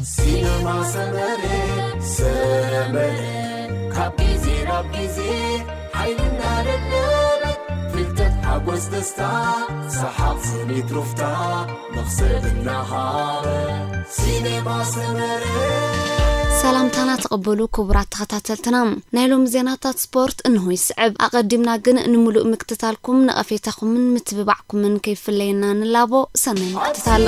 ሲነማ ሰመረ፣ ሰመረ፣ ካብ ግዜ ናብ ግዜ ሓይልና ለበበ፣ ፍልጠት፣ ሓጎስ፣ ደስታ፣ ሰሓቕ፣ ስኒት፣ ሩፍታ፣ መኽሰብ እናሃበ፣ ሲነማ ሰመረ። ሰላምታና ተቐበሉ ክቡራት ተኸታተልትና። ናይ ሎሚ ዜናታት ስፖርት እንሆ ይስዕብ። ኣቐዲምና ግን ንምሉእ ምክትታልኩም፣ ነቐፌታኹምን ምትብባዕኩምን ከይፍለየና ንላቦ። ሰናይ ምክትታል።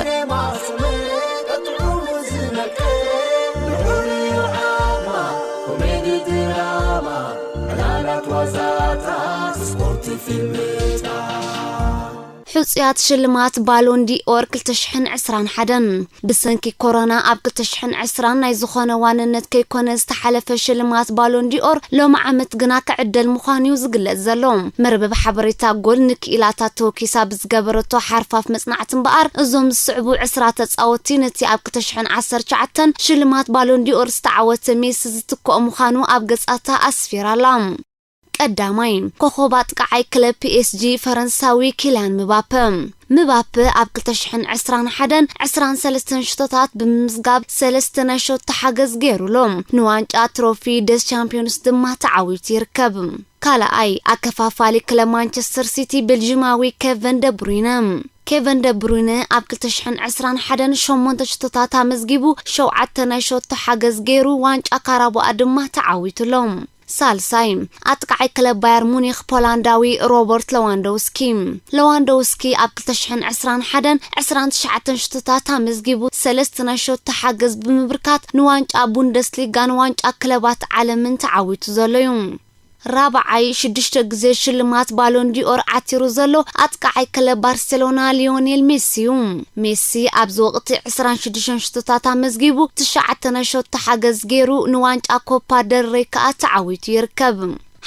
ሕጹያት ሽልማት ባሎን ዲኦር ክልተ ሽሕን ዕስራን ሓደን። ብሰንኪ ኮሮና ኣብ ክልተ ሽሕን ዕስራን ናይ ዝኾነ ዋንነት ከይኮነ ዝተሓለፈ ሽልማት ባሎን ዲኦር ሎሚ ዓመት ግና ክዕደል ምዃኑ እዩ ዝግለጽ ዘሎ። መርበብ ሓበሬታ ጎል ንክኢላታት ተወኪሳ ብዝገበረቶ ሓርፋፍ መጽናዕቲ እምበኣር፣ እዞም ዝስዕቡ ዕስራ ተጻወትቲ ነቲ ኣብ ክልተ ሽሕን ዓሰርተ ትሽዓተን ሽልማት ባሎን ዲኦር ዝተዓወተ ሜሲ ዝትክኦ ምዃኑ ኣብ ገጻታ ኣስፊራ ኣላ። ቀዳማይ፣ ኮኾብ ኣጥቃዓይ ክለብ ፒ ኤስ ጂ ፈረንሳዊ ኪልያን ምባፐ። ምባፐ ኣብ ክልተ ሽሕን ዕስራን ሓደን ዕስራን ሰለስተን ሽቶታት ብምምዝጋብ ሰለስተ ናይ ሾቶ ሓገዝ ገይሩ ኣሎ። ንዋንጫ ትሮፊ ደስ ቻምፒዮንስ ድማ ተዓዊቱ ይርከብ። ካልኣይ፣ ኣከፋፋሊ ክለብ ማንቸስተር ሲቲ ቤልጂማዊ ኬቨን ደብሩይነ። ኬቨን ደብሩይነ ኣብ ክልተ ሽሕን ዕስራን ሓደን ሸሞንተ ሽቶታት ኣመዝጊቡ ሸውዓተ ናይ ሾቶ ሓገዝ ገይሩ ዋንጫ ካራቦኣ ድማ ተዓዊቱ ኣሎ። ሳልሳይ፣ ኣጥቃዓይ ክለብ ባየር ሙኒኽ ፖላንዳዊ ሮበርት ለዋንዶውስኪ። ለዋንዶውስኪ ኣብ ክልተ ሽሕን ዕስራን ሓደን ዕስራን ትሽዓተን ሽቶታት ኣመዝጊቡ ሰለስተ ናይ ሾቶ ሓገዝ ብምብርካት ንዋንጫ ቡንደስሊጋን ዋንጫ ክለባት ዓለምን ተዓዊቱ ዘሎ እዩ። ራብዓይ፣ ሽዱሽተ ግዜ ሽልማት ባሎን ዲኦር ዓቲሩ ዘሎ ኣጥቃዓይ ክለብ ባርሴሎና ሊዮኔል ሜሲ እዩ። ሜሲ ኣብዚ ወቕቲ ዕስራን ሽዱሽተን ሽቶታት ኣመዝጊቡ ትሽዓተ ናይ ሾቶ ሓገዝ ገይሩ ንዋንጫ ኮፓ ደል ሬይ ከኣ ተዓዊቱ ይርከብ።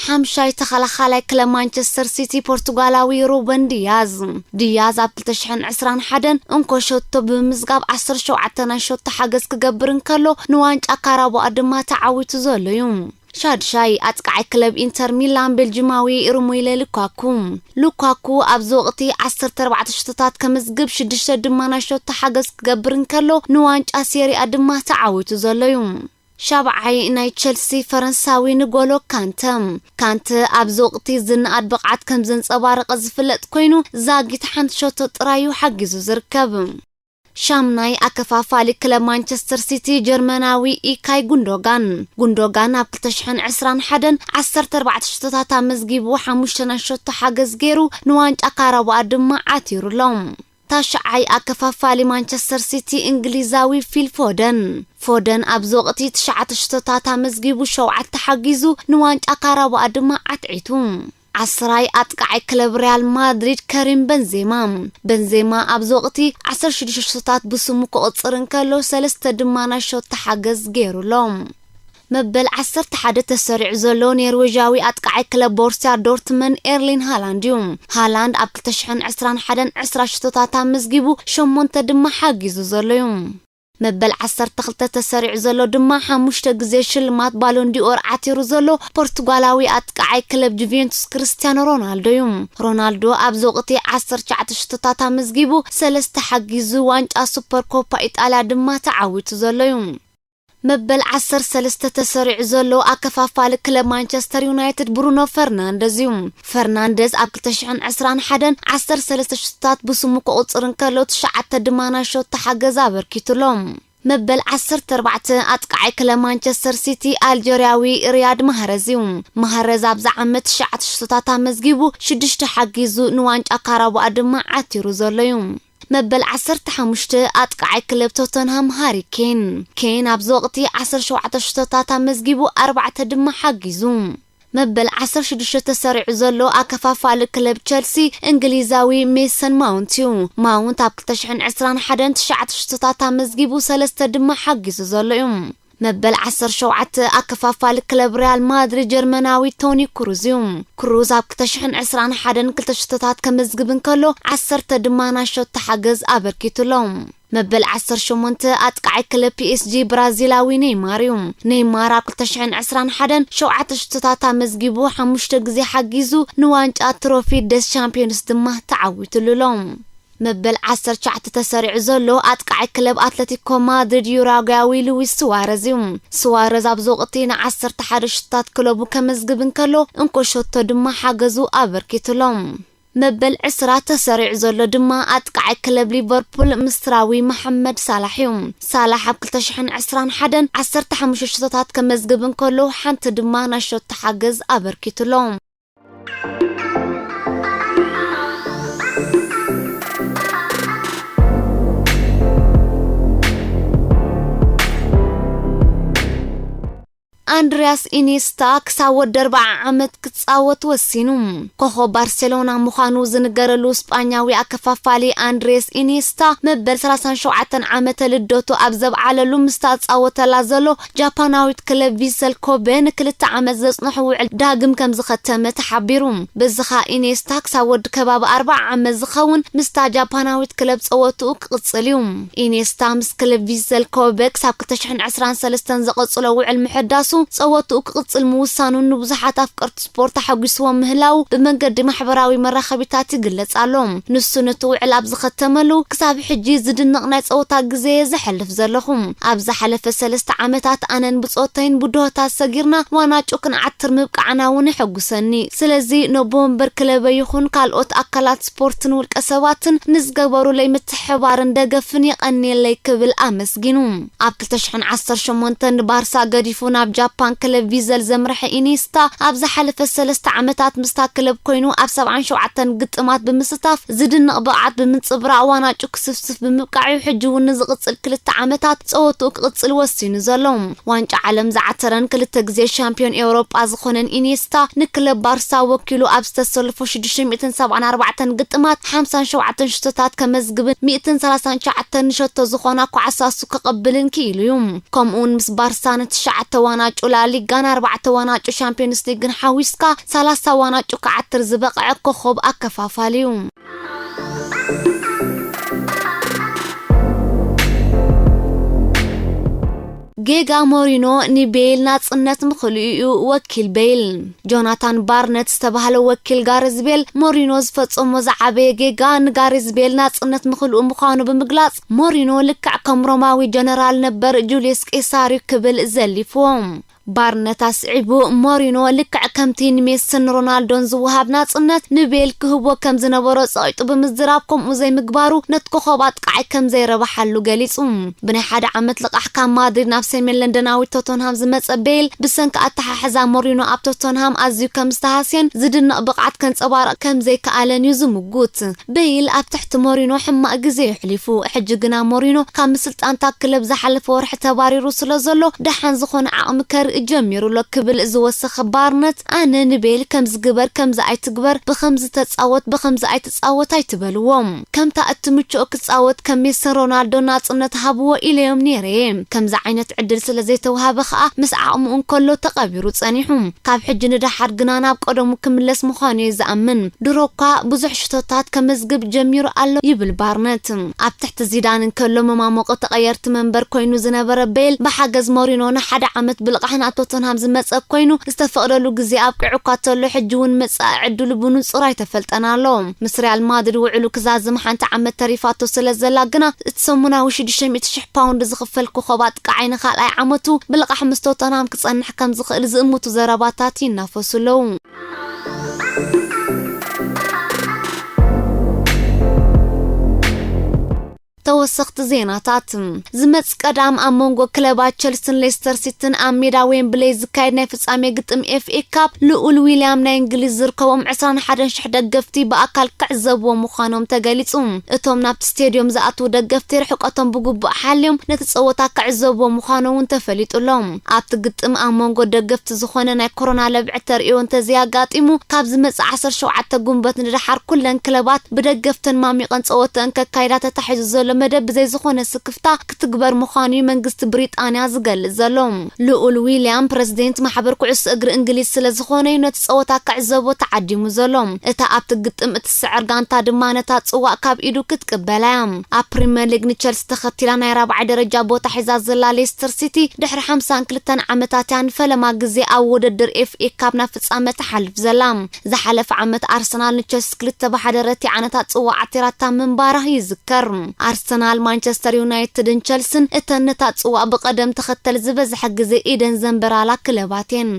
ሓምሻይ፣ ተኸላኻላይ ክለብ ማንቸስተር ሲቲ ፖርቱጋላዊ ሩበን ዲያዝ። ዲያዝ ኣብ ክልተ ሽሕን ዕስራን ሓደን እንኮ ሾቶ ብምምዝጋብ ዓሰርተ ሸውዓተ ናይ ሾቶ ሓገዝ ክገብር እንከሎ ንዋንጫ ካራቦኣ ድማ ተዓዊቱ ዘሎ እዩ። ሻድሻይ፣ ኣጥቃዓይ ክለብ ኢንተር ሚላን ቤልጂማዊ ሩሙይለ ሉካኩ። ሉካኩ ኣብዚ ወቕቲ ዓሰርተ ኣርባዕተ ሽቶታት ከመዝግብ ሽዱሽተ ድማ ናይ ሾቶ ሓገዝ ክገብር እንከሎ ንዋንጫ ሴሪኣ ድማ ተዓዊቱ ዘሎ እዩ። ሻብዓይ፣ ናይ ቸልሲ ፈረንሳዊ ንጎሎ ካንተ። ካንተ ኣብዚ ወቕቲ ዝነኣድ ብቕዓት ከም ዘንጸባረቐ ዝፍለጥ ኮይኑ፣ ዛጊት ሓንቲ ሸቶ ጥራይ እዩ ሓጊዙ ዝርከብ። ሻምናይ፣ ኣከፋፋሊ ክለብ ማንቸስተር ሲቲ ጀርመናዊ ኢካይ ጉንዶጋን። ጉንዶጋን ኣብ ክልተ ሽሕን ዕስራን ሓደን ዓሰርተ ኣርባዕተ ሽቶታት ኣመዝጊቡ ሓሙሽተ ናይ ሸቶ ሓገዝ ገይሩ ንዋንጫ ካራቦኣ ድማ ዓቲሩ ኣሎ። ታሽዓይ፣ ኣከፋፋሊ ማንቸስተር ሲቲ እንግሊዛዊ ፊል ፎደን። ፎደን ኣብዚ ወቕቲ ትሽዓተ ሽቶታት ኣመዝጊቡ ሸውዓተ ሓጊዙ ንዋንጫ ካራቦኣ ድማ ዓትዒቱ። ዓስራይ፣ ኣጥቃዓይ ክለብ ሪያል ማድሪድ ከሪም በንዜማ። በንዜማ ኣብዚ ወቕቲ ዓሰርተ ሽዱሽተ ሸቶታት ብስሙ ክቕጽር እንከሎ ሰለስተ ድማ ናይ ሾቶ ሓገዝ ገይሩ ኣሎ። መበል ዓሰርተ ሓደ ተሰሪዑ ዘሎ ኔርዌጃዊ ኣጥቃዓይ ክለብ ቦርሲያ ዶርትመን ኤርሊን ሃላንድ እዩ። ሃላንድ ኣብ ክልተ ሽሕን ዕስራን ሓደን ዕስራ ሽቶታት ኣመዝጊቡ ሸሞንተ ድማ ሓጊዙ ዘሎ እዩ። መበል ዓሰርተ ክልተ ተሰሪዑ ዘሎ ድማ ሓሙሽተ ግዜ ሽልማት ባሎን ዲኦር ዓቲሩ ዘሎ ፖርቱጋላዊ ኣጥቃዓይ ክለብ ጁቬንቱስ ክርስቲያኖ ሮናልዶ እዩ። ሮናልዶ ኣብዚ ወቕቲ ዓሰርተ ትሽዓተ ሽቶታት ኣመዝጊቡ ሰለስተ ሓጊዙ ዋንጫ ሱፐር ኮፓ ኢጣልያ ድማ ተዓዊቱ ዘሎ እዩ። መበል ዓሰርተ ሰለስተ ተሰሪዑ ዘሎ ኣከፋፋሊ ክለብ ማንቸስተር ዩናይትድ ብሩኖ ፈርናንደዝ እዩ። ፈርናንደዝ ኣብ ክልተ ሽሕን ዕስራን ሓደን ዓሰርተ ሰለስተ ሽቶታት ብስሙ ክቑጽር እንከሎ ትሽዓተ ድማ ናይ ሾቶ ሓገዝ ኣበርኪቱ ኣሎ። መበል ዓሰርተ ኣርባዕተ ኣጥቃዓይ ክለብ ማንቸስተር ሲቲ ኣልጀርያዊ ሪያድ ማህረዝ እዩ። ማህረዝ ኣብዚ ዓመት ትሽዓተ ሽቶታት ኣመዝጊቡ ሽዱሽተ ሓጊዙ ንዋንጫ ካራቦኣ ድማ ዓቲሩ ዘሎ እዩ። መበል ዓሰርተ ሓሙሽተ ኣጥቃዓይ ክለብ ቶተንሃም ሃሪ ኬን። ኬን ኣብዚ ወቕቲ ዓሰርተ ሸውዓተ ሽቶታት ኣመዝጊቡ ኣርባዕተ ድማ ሓጊዙ። መበል ዓሰርተ ሽዱሽተ ተሰሪዑ ዘሎ ኣከፋፋሊ ክለብ ቸልሲ እንግሊዛዊ ሜሰን ማውንት እዩ። ማውንት ኣብ ክልተ ሽሕን ዕስራን ሓደን ትሽዓተ ሽቶታት ኣመዝጊቡ ሰለስተ ድማ ሓጊዙ ዘሎ እዩ። መበል ዓሰርተ ሸውዓተ ኣከፋፋሊ ክለብ ሪያል ማድሪድ ጀርመናዊ ቶኒ ክሩዝ እዩ። ክሩዝ ኣብ ክልተ ሽሕን ዕስራን ሓደን ክልተ ሽቶታት ከመዝግብ እንከሎ ዓሰርተ ድማ ናይ ሾቶ ሓገዝ ኣበርኪቱ ኣሎ። መበል ዓሰርተ ሸሞንተ ኣጥቃዓይ ክለብ ፒ ኤስ ጂ ብራዚላዊ ኔይማር እዩ። ኔይማር ኣብ ክልተ ሽሕን ዕስራን ሓደን ሸውዓተ ሽቶታት ኣመዝጊቡ ሓሙሽተ ግዜ ሓጊዙ ንዋንጫ ትሮፊ ደስ ቻምፒዮንስ ድማ ተዓዊትሉ ኣሎ። መበል ዓሰርተ ትሽዓተ ተሰሪዑ ዘሎ ኣጥቃዓይ ክለብ ኣትለቲኮ ማድሪድ ዩራጓያዊ ሉዊስ ስዋረዝ እዩ። ስዋረዝ ኣብዚ ወቕቲ ን ዓሰርተ ሓደ ሽቶታት ክለቡ ከመዝግብ እንከሎ፣ እንኮ ሸቶ ድማ ሓገዙ ኣበርኪቱሎም። መበል ዕስራ ተሰሪዑ ዘሎ ድማ ኣጥቃዓይ ክለብ ሊቨርፑል ምስራዊ መሓመድ ሳላሕ እዩ። ሳላሕ ኣብ ክልተ ሽሕን ዕስራን ሓደን ዓሰርተ ሓሙሽተ ሽቶታት ከመዝግብ እንከሎ፣ ሓንቲ ድማ ናይ ሸቶ ሓገዝ ኣበርኪቱሎ። ኣንድሪያስ ኢኒስታ ክሳብ ወዲ ኣርብዓ ዓመት ክጻወት ወሲኑ። ኮኾብ ባርሴሎና ምዃኑ ዝንገረሉ ስጳኛዊ ኣከፋፋሊ ኣንድሬስ ኢኒስታ፣ መበል ሰላሳን ሸውዓተን ዓመተ ልደቱ ኣብ ዘብዓለሉ፣ ምስታ ዝጻወተላ ዘሎ ጃፓናዊት ክለብ ቪሰል ኮበ ንክልተ ዓመት ዘጽንሑ ውዕል ዳግም ከም ዝኸተመ ተሓቢሩ። በዚ ኸኣ ኢኒስታ ክሳብ ወዲ ከባቢ ኣርብዓ ዓመት ዝኸውን ምስታ ጃፓናዊት ክለብ ጸወትኡ ክቕጽል እዩ። ኢኒስታ ምስ ክለብ ቪሰል ኮበ ክሳብ ክልተ ሽሕን ዕስራን ሰለስተን ዘቐጽሎ ውዕል ምሕዳሱ፣ ጸወትኡ ክቕጽል ምውሳኑን ንብዙሓት ኣፍቀርቲ ስፖርት ኣሐጒስዎም ምህላው ብመንገዲ ማሕበራዊ መራኸቢታት ይግለጽ ኣሎ። ንሱ ነቲ ውዕል ኣብ ዝኸተመሉ፣ ክሳብ ሕጂ ዝድነቕ ናይ ጸወታ ግዜ እየ ዘሕልፍ ዘለኹ። ኣብ ዝሓለፈ ሰለስተ ዓመታት ኣነን ብጾተይን ብድሆታት ሰጊርና ዋናጩ ክንዓትር ምብቃዕና እውን የሐጉሰኒ። ስለዚ ነቦ ወንበር ክለበይ ይኹን ካልኦት ኣካላት ስፖርትን ውልቀ ሰባትን ንዝገበሩለይ ምትሕብባርን ደገፍን የቐንየለይ ክብል ኣመስጊኑ። ኣብ ክልተ ሽሕን ዓሰርተ ሸሞንተን ንባርሳ ገዲፉ ናብ ጃፓን ክለብ ቪዘል ዘምርሐ ኢኒስታ፣ ኣብ ዝሓለፈ ሰለስተ ዓመታት ምስታ ክለብ ኮይኑ ኣብ ሰብዓን ሸውዓተን ግጥማት ብምስታፍ ዝድነቕ ብቕዓት ብምንጽብራቕ ዋናጩ ክስፍስፍ ብምብቃዑ፣ ሕጂ እውን ንዝቕጽል ክልተ ዓመታት ጸወትኡ ክቕጽል ወሲኑ ዘሎ። ዋንጫ ዓለም ዝዓተረን ክልተ ግዜ ሻምፒዮን ኤውሮጳ ዝኾነን ኢኒስታ፣ ንክለብ ባርሳ ወኪሉ ኣብ ዝተሰለፎ ሽዱሽተ ሚእትን ሰብዓን ኣርባዕተን ግጥማት ሓምሳን ሸውዓተን ሽቶታት ከመዝግብን ሚእትን ሰላሳን ትሽዓተን ንሸቶ ዝኾና ኳዕሳሱ ከቐብልን ክኢሉ እዩ። ከምኡውን ምስ ባርሳ ንትሽዓተ ዋናጩ ላሊጋን ኣርባዕተ ዋናጩ ሻምፒዮንስ ሊግን ሓዊስካ ሰላሳ ዋናጩ ክዓትር ዝበቕዐ ኮኾብ ኣከፋፋሊ እዩ። ጌጋ ሞሪኖ ንቤል ናጽነት ምኽልኡ እዩ። ወኪል ቤል ጆናታን ባርነት ዝተባህለ ወኪል ጋሬዝ ቤል፣ ሞሪኖ ዝፈጸሞ ዝዓበየ ጌጋ ንጋሬዝ ቤል ናጽነት ምኽልኡ ምዃኑ ብምግላጽ፣ ሞሪኖ ልክዕ ከም ሮማዊ ጀነራል ነበር ጁልየስ ቄሳር እዩ ክብል ዘሊፍዎ። ባርነት ኣስዒቡ፣ ሞሪኖ ልክዕ ከምቲ ንሜስን ሮናልዶን ዝወሃብ ናጽነት ንቤል ክህቦ ከም ዝነበሮ ጸቒጡ ብምዝራብ፣ ከምኡ ዘይምግባሩ ነቲ ኮኾብ ኣጥቃዓይ ከም ዘይረብሓሉ ገሊጹ። ብናይ ሓደ ዓመት ልቓሕ ካብ ማድሪድ ናብ ሰሜን ለንደናዊ ቶተንሃም ዝመጸ ቤል፣ ብሰንኪ ኣተሓሕዛ ሞሪኖ ኣብ ቶተንሃም ኣዝዩ ከም ዝተሃስየን ዝድነቕ ብቕዓት ከንጸባርቕ ከም ዘይከኣለን እዩ ዝምጉት። ቤይል ኣብ ትሕቲ ሞሪኖ ሕማቕ ግዜ የሕሊፉ። ሕጂ ግና ሞሪኖ ካብ ምስልጣንታ ክለብ ዝሓለፈ ወርሒ ተባሪሩ ስለ ዘሎ፣ ደሓን ዝኾነ ዓቕሚ ከርኢ ጀሚሩ ኣሎ ክብል ዝወሰኸ ባርነት፣ ኣነ ንቤይል ከምዚ ግበር፣ ከምዚ ኣይትግበር፣ ብኸምዚ ተጻወት፣ ብኸምዚ ኣይትጻወት ኣይትበልዎ። ከምታ እትምችኦ ክጻወት ከም ሜስን ሮናልዶ ናጽነት ሃብዎ ኢለዮም ነይረ እየ። ከምዚ ዓይነት ዕድል ስለ ዘይተዋሃበ ከኣ ምስ ዓቕሙ እንከሎ ተቐቢሩ ጸኒሑ። ካብ ሕጂ ንደሓር ግና ናብ ቀደሙ ክምለስ ምዃኑ እየ ዝኣምን። ድሮ እኳ ብዙሕ ሽቶታት ከመዝግብ ጀሚሩ ኣሎ ይብል ባርነት። ኣብ ትሕቲ ዚዳን እንከሎ መማሞቂ ተቐየርቲ መንበር ኮይኑ ዝነበረ ቤል፣ ብሓገዝ ሞሪኖ ንሓደ ዓመት ብልቓሕ ናብ ቶተንሃም ዝመጸ ኮይኑ፣ ዝተፈቕደሉ ግዜ ኣብቂዑ እኳ ተሎ፣ ሕጂ እውን መጻኢ ዕድሉ ብንጹር ኣይተፈልጠን ኣሎ። ምስ ሪያል ማድሪድ ውዕሉ ክዛዝም ሓንቲ ዓመት ተሪፋቶ ስለ ዘላ ግና፣ እቲ ሰሙናዊ ሽዱሽተ ሚእቲ ሽሕ ፓውንድ ዝኽፈል ኮኾብ ኣጥቃዓይ ንኻልኣይ ዓመቱ ብልቓሕ ምስ ቶተንሃም ክጸንሕ ከም ዝኽእል ዝእምቱ ዘረባታት ይናፈሱ ኣለዉ። ተወሰኽቲ ዜናታት። ዝመጽእ ቀዳም ኣብ መንጎ ክለባት ቸልሲን ሌስተር ሲቲን ኣብ ሜዳ ዌምብሌይ ዝካየድ ናይ ፍጻሜ ግጥም ኤፍ ኤ ካፕ፣ ልኡል ዊልያም ናይ እንግሊዝ ዝርከቦም ዕስራን ሓደን ሽሕ ደገፍቲ ብኣካል ክዕዘብዎ ምዃኖም ተገሊጹ። እቶም ናብቲ ስቴድዮም ዝኣትዉ ደገፍቲ ርሕቀቶም ብግቡእ ሓልዮም ነቲ ጸወታ ክዕዘብዎ ምዃኖም እውን ተፈሊጡ ኣሎ። ኣብቲ ግጥም ኣብ መንጎ ደገፍቲ ዝኾነ ናይ ኮሮና ለብዒ ተርእዮ እንተዘይኣጋጢሙ፣ ካብ ዝመጽእ ዓሰርተ ሸውዓተ ጉንበት ንደሓር ኩለን ክለባት ብደገፍተን ማሚቐን ጸወተአን ከካይዳ ተታሒዙ ዘሎ መደብ ደብ ብዘይ ዝኾነ ስክፍታ ክትግበር ምዃኑ እዩ መንግስቲ ብሪጣንያ ዝገልጽ ዘሎ። ልኡል ዊልያም ፕረዚደንት ማሕበር ኩዕሶ እግሪ እንግሊዝ ስለ ዝኾነ እዩ ነቲ ጸወታ ክዕዘቦ ተዓዲሙ ዘሎ። እታ ኣብቲ ግጥም እትስዕር ጋንታ ድማ ነታ ጽዋእ ካብ ኢዱ ክትቅበላ እያ። ኣብ ፕሪምየር ሊግ ንቸልሲ ተኸቲላ ናይ ራብዓይ ደረጃ ቦታ ሒዛ ዘላ ሌስተር ሲቲ ድሕሪ ሓምሳን ክልተን ዓመታት እያ ንፈለማ ግዜ ኣብ ውድድር ኤፍ ኤ ካፕ ናብ ፍጻመ ትሓልፍ ዘላ። ዝሓለፈ ዓመት ኣርሰናል ንቸልሲ ክልተ ብሓደ ረቲዓ ነታ ጽዋእ ዓቲራታ ምንባራ ይዝከር። ኣርሰናል፣ ማንቸስተር ዩናይትድን ቸልስን እተን ነታ ጽዋእ ብቐደም ተኸተል ዝበዝሐ ግዜ ኢደን ዘንበራላ ክለባት እየን።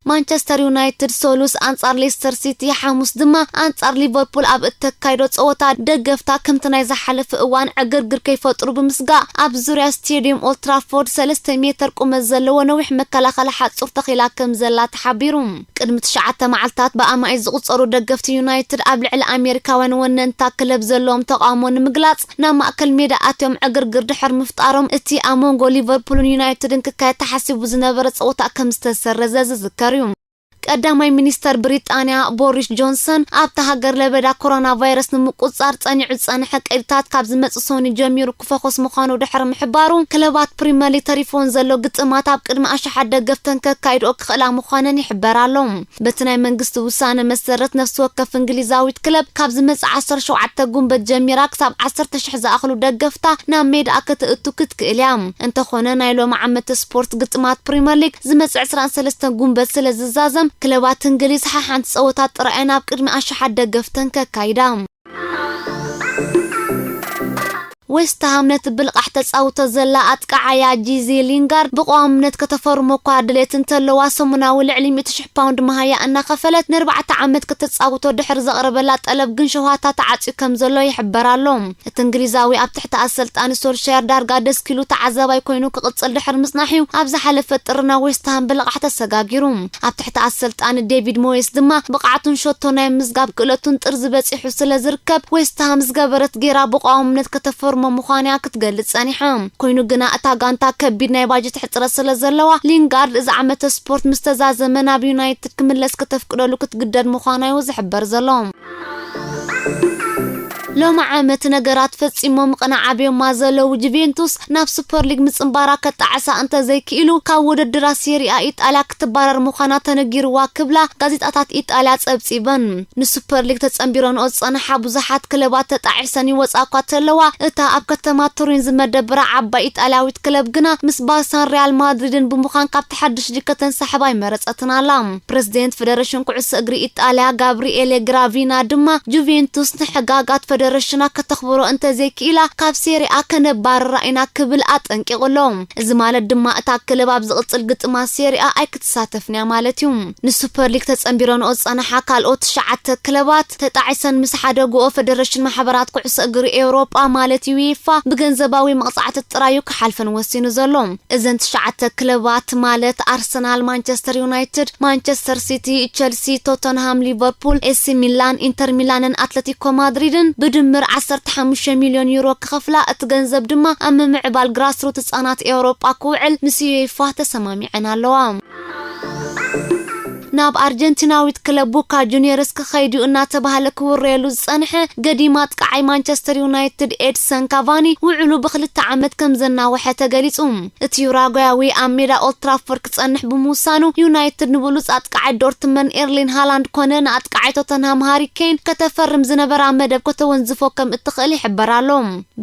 ማንቸስተር ዩናይትድ ሰሉስ ኣንጻር ሌስተር ሲቲ፣ ሓሙስ ድማ ኣንጻር ሊቨርፑል ኣብ እተካይዶ ጸወታ ደገፍታ ከምቲ ናይ ዝሓለፈ እዋን ዕግርግር ከይፈጥሩ ብምስጋእ ኣብ ዙርያ ስቴድየም ኦልትራፎርድ ሰለስተ ሜተር ቁመት ዘለዎ ነዊሕ መከላኸሊ ሓጹር ተኺላ ከም ዘላ ተሓቢሩ። ቅድሚ ትሽዓተ መዓልታት ብኣማኢት ዝቑጸሩ ደገፍቲ ዩናይትድ ኣብ ልዕሊ ኣሜሪካውያን ወነንታ ክለብ ዘለዎም ተቓውሞ ንምግላጽ ናብ ማእከል ሜዳ ኣትዮም ዕግርግር ድሕር ምፍጣሮም እቲ ኣብ መንጎ ሊቨርፑልን ዩናይትድን ክካየድ ተሓሲቡ ዝነበረ ጸወታ ከም ዝተሰረዘ ዝዝከር እዩ። ቀዳማይ ሚኒስተር ብሪጣንያ ቦሪስ ጆንሰን ኣብታ ሃገር ለበዳ ኮሮና ቫይረስ ንምቁጽጻር ጸኒዑ ዝጸንሐ ቀይድታት ካብ ዝመጽእ ሰኑይ ጀሚሩ ክፈኹስ ምዃኑ ድሕሪ ምሕባሩ፣ ክለባት ፕሪምየር ሊግ ተሪፎን ዘሎ ግጥማት ኣብ ቅድሚ ኣሽሓት ደገፍተን ከካይድኦ ክኽእላ ምዃነን ይሕበር ኣሎ። በቲ ናይ መንግስቲ ውሳነ መሰረት፣ ነፍሲ ወከፍ እንግሊዛዊት ክለብ ካብ ዝመጽእ ዓሰርተ ሸውዓተ ጉንበት ጀሚራ ክሳብ ዓሰርተ ሽሕ ዝኣኽሉ ደገፍታ ናብ ሜዳኣ ከተእቱ ክትክእል እያ። እንተኾነ፣ ናይ ሎሚ ዓመት ስፖርት ግጥማት ፕሪምየር ሊግ ዝመጽእ ዕስራን ሰለስተን ጉንበት ስለ ዝዛዘም፣ ክለባት እንግሊዝ ሓሓንቲ ጸወታ ጥራይ እየን ኣብ ቅድሚ ኣሽሓት ደገፍተን ከካይዳ። ዌስትሃም ነቲ ብልቓሕ ተጻውቶ ዘላ ኣጥቃዓያ ጂዚ ሊንጋርድ ብቋምነት ከተፈርሞ እኳ ድሌት እንተለዋ፣ ሰሙናዊ ልዕሊ ሚእቲ ሽሕ ፓውንድ መሃያ እናኸፈለት ንኣርባዕተ ዓመት ከተጻውቶ ድሕሪ ዘቕረበላ ጠለብ ግን ሸውሃታ ተዓጽዩ ከም ዘሎ ይሕበር ኣሎ። እቲ እንግሊዛዊ ኣብ ትሕቲ ኣሰልጣኒ ሶልሻየር ዳርጋ ደስኪሉ ተዓዛባይ ኮይኑ ክቕጽል ድሕሪ ምጽናሕ እዩ ኣብ ዝሓለፈ ጥሪ ናብ ዌስትሃም ብልቓሕ ተሰጋጊሩ። ኣብ ትሕቲ ኣሰልጣኒ ዴቪድ ሞየስ ድማ ብቕዓቱን ሸቶ ናይ ምዝጋብ ክእለቱን ጥርዚ በጺሑ ስለ ዝርከብ፣ ዌስትሃም ዝገበረት ጌራ ብቋምነት ከተፈርሞ ምዃና እያ ክትገልጽ ጸኒሓ። ኮይኑ ግና፣ እታ ጋንታ ከቢድ ናይ ባጀት ሕጽረት ስለ ዘለዋ፣ ሊንጋርድ እዚ ዓመተ ስፖርት ምስ ተዛዘመ ናብ ዩናይትድ ክምለስ ከተፍቅደሉ ክትግደድ ምዃና እዩ ዝሕበር ዘሎ። ሎሚ ዓመት ነገራት ፈጺሞም ቅናዕ ኣብዮማ ዘለዉ ጁቬንቱስ ናብ ሱፐር ሊግ ምጽንባራ ከጣዕሳ እንተዘይክኢሉ፣ ካብ ውድድራት ሴሪኣ ኢጣልያ ክትባረር ምዃና ተነጊርዋ ክብላ ጋዜጣታት ኢጣልያ ጸብጺበን። ንሱፐር ሊግ ተጸንቢረንኦ ዝጸንሓ ብዙሓት ክለባት ተጣዒሰን ይወጻ እኳ ተለዋ፣ እታ ኣብ ከተማ ቱሪን ዝመደብራ ዓባይ ኢጣልያዊት ክለብ ግና ምስ ባርሳን ሪያል ማድሪድን ብምዃን ካብቲ ሓድሽ ሊግ ከተንሳሕብ ኣይመረጸትን ኣላ። ፕረዚደንት ፌደሬሽን ኩዕሶ እግሪ ኢጣልያ ጋብሪኤሌ ግራቪና ድማ ጁቬንቱስ ንሕጋጋት ፌደሬሽና ከተኽብሮ እንተዘይክኢላ ካብ ሴሪኣ ከነባርራ ኢና ክብል ኣጠንቂቑ ኣሎ። እዚ ማለት ድማ እታ ክለብ ኣብ ዝቕጽል ግጥማት ሴሪኣ ኣይክትሳተፍን እያ ማለት እዩ። ንሱፐር ሊግ ተጸንቢረንኦ ዝጸንሓ ካልኦት ትሽዓተ ክለባት ተጣዒሰን ምስ ሓደግኦ ፌደሬሽን ማሕበራት ኩዕሶ እግሪ ኤውሮጳ ማለት ዩኤፋ ብገንዘባዊ መቕጻዕቲ ጥራይ እዩ ክሓልፈን ወሲኑ ዘሎ። እዘን ትሽዓተ ክለባት ማለት ኣርሰናል፣ ማንቸስተር ዩናይትድ፣ ማንቸስተር ሲቲ፣ ቸልሲ፣ ቶተንሃም፣ ሊቨርፑል፣ ኤሲ ሚላን፣ ኢንተር ሚላንን ኣትለቲኮ ማድሪድን ብድምር ዓሰርተ ሓሙሽተ ሚልዮን ዩሮ ክኸፍላ፣ እቲ ገንዘብ ድማ ኣብ ምምዕባል ግራስሩት ህጻናት ኤውሮጳ ክውዕል ምስ ዩኤፋ ተሰማሚዐን ኣለዋ። ናብ ኣርጀንቲናዊት ክለብ ቦካ ጁኒየርስ ክኸይድ እዩ እናተባህለ ክውረየሉ ዝጸንሐ ገዲም ኣጥቃዓይ ማንቸስተር ዩናይትድ ኤድሰን ካቫኒ ውዕሉ ብኽልተ ዓመት ከም ዘናውሐ ተገሊጹ። እቲ ዩራጓያዊ ኣብ ሜዳ ኦልትራፎርድ ክጸንሕ ብምውሳኑ፣ ዩናይትድ ንብሉጽ ኣጥቃዓይ ዶርትመን ኤርሊን ሃላንድ ኮነ ንኣጥቃዓይ ቶተንሃም ሃሪ ኬን ከተፈርም ዝነበራ መደብ ከተወንዝፎ ከም እትኽእል ይሕበር ኣሎ።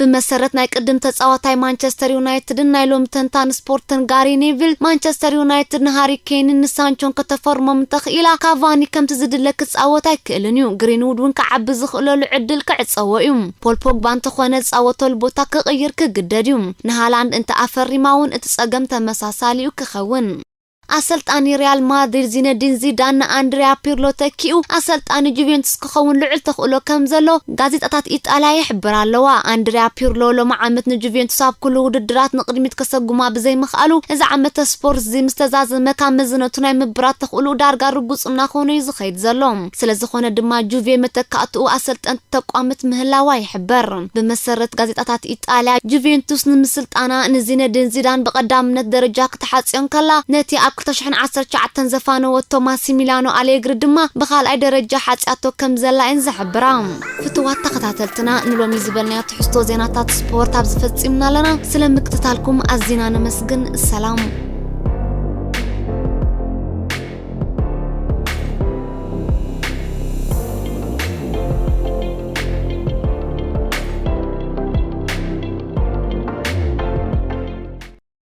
ብመሰረት ናይ ቅድም ተጻዋታይ ማንቸስተር ዩናይትድን ናይ ሎሚ ተንታን ስፖርትን ጋሪ ኔቪል፣ ማንቸስተር ዩናይትድ ንሃሪ ኬንን ንሳንቾን ከተፈርሞም እንተኽኢላ፣ ካቫኒ ከምቲ ዝድለ ክጻወት ኣይክእልን እዩ። ግሪንውድ እውን ክዓቢ ዝኽእለሉ ዕድል ክዕጸዎ እዩ። ፖል ፖግባ እንተኾነ ዝጻወተሉ ቦታ ክቕይር ክግደድ እዩ። ንሃላንድ እንተ ኣፈሪማ እውን እቲ ጸገም ተመሳሳሊ እዩ ክኸውን። ኣሰልጣኒ ሪያል ማድሪድ ዚነዲን ዚዳን ንኣንድሪያ ፒርሎ ተኪኡ ኣሰልጣኒ ጁቬንቱስ ክኸውን ልዑል ተኽእሎ ከም ዘሎ ጋዜጣታት ኢጣልያ ይሕብራ ኣለዋ። ኣንድሪያ ፒርሎ ሎሚ ዓመት ንጁቬንቱስ ኣብ ኩሉ ውድድራት ንቕድሚት ከሰጉማ ብዘይምኽኣሉ፣ እዚ ዓመተ ስፖርት እዚ ምስ ተዛዘመ ካብ መዝነቱ ናይ ምብራት ተኽእሎ ዳርጋ ርጉጽ እናኾነ እዩ ዝኸይድ ዘሎ። ስለ ዝኾነ ድማ ጁቬ መተካእትኡ ኣሰልጠንቲ ተቋምት ምህላዋ ይሕበር። ብመሰረት ጋዜጣታት ኢጣልያ፣ ጁቬንቱስ ንምስልጣና ንዚነዲን ዚዳን ብቐዳምነት ደረጃ ክትሓጽዮ እንከላ፣ ነቲ ኣብ ክልተ ሽሕን ዓሰርተ ትሽዓተን ዘፋነወቶ ማሲሚላኖ ኣሌግሪ ድማ ብኻልኣይ ደረጃ ሓጽያቶ ከም ዘላ እየን ዝሕብራ። ፍትዋት ተኸታተልትና፣ ንሎሚ ዝበልናዮ ትሕዝቶ ዜናታት ስፖርት ኣብዚ ፈጺምና ኣለና። ስለ ምክትታልኩም ኣዚና ነመስግን። ሰላም።